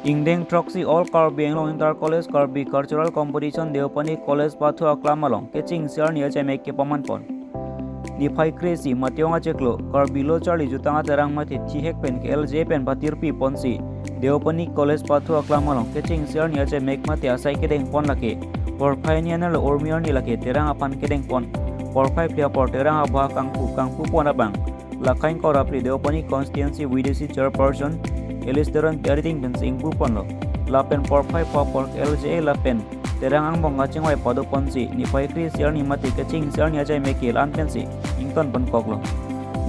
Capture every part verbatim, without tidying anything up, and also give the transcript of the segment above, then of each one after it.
Ingdeng throksi All Karbi Anglong Inter College Karbi Cultural Competition Deopani College pathu aklam along kechengsi arni achaimek kepaman pon. Niphai kre-isi Matiyong achiklo Karbi Lo Charli Jutang Aterang mate thihek pen ke L J A pen patirpi ponsi Deopani College pathu aklam along kechengsi arni achaimek mate asai kedeng pon lake porphai ni anerlo urmi arni lake Terang aphan kedeng pon. Porphai phli apor Terang abha kangpu kangpu pon abang. Lakhain kora phli Deopani Constituency V D C Chairperson Alice Teron Piariting pensi ingpu ponlo. Lapen porphai pho apor L J A lapen Terang angbong kachingvai pado ponsi niphai kre-isi arni mate kechengsi arni achaimek ke la-an pensi ington pon koklo.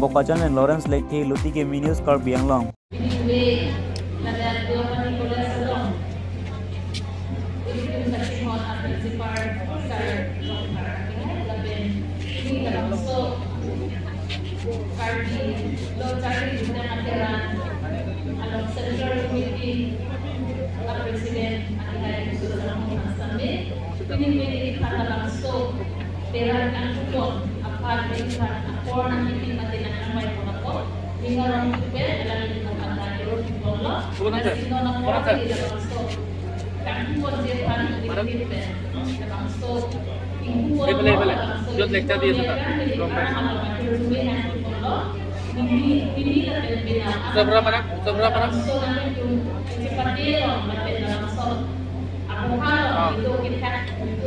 Bokajan pen Lawrence Lekthe, Lutike Mini News Karbi Anglong. Anyway, ladak Deopani College along ilitum kachinghon a-principal sir Rongphar, lapen pini labangso Karbi Lo Charli Jutang Aterang along Central Committee a-President Adihai Kusu Lamhong Asami, pini pini kita labangso Terang angkupon aphan kita apor nangkipi mate nangkangvai pon ako. Ninga rong tupe, alang ini kata kero pipon lo. Pulang, sir. Nasi no na pulang, sir. Di labangso. Kangkupon je aphan Madam. Ini pe. Labangso. Ingkupon. Bele, bele. Labangso. Jot lecture dia, sir. Ini Rongphar. Alam atur sume nangkupon lo. Ini, ini lapen bina. Seberapa, nak? Seberapa, nak? Labangso nangkipi. Cepat dia lo, lapen labangso. Apo halo, ah. Itu kita.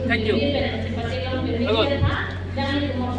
Thank you. Ini lapen cepat dia lo, ini. Bagus. Kita. Dan itu mau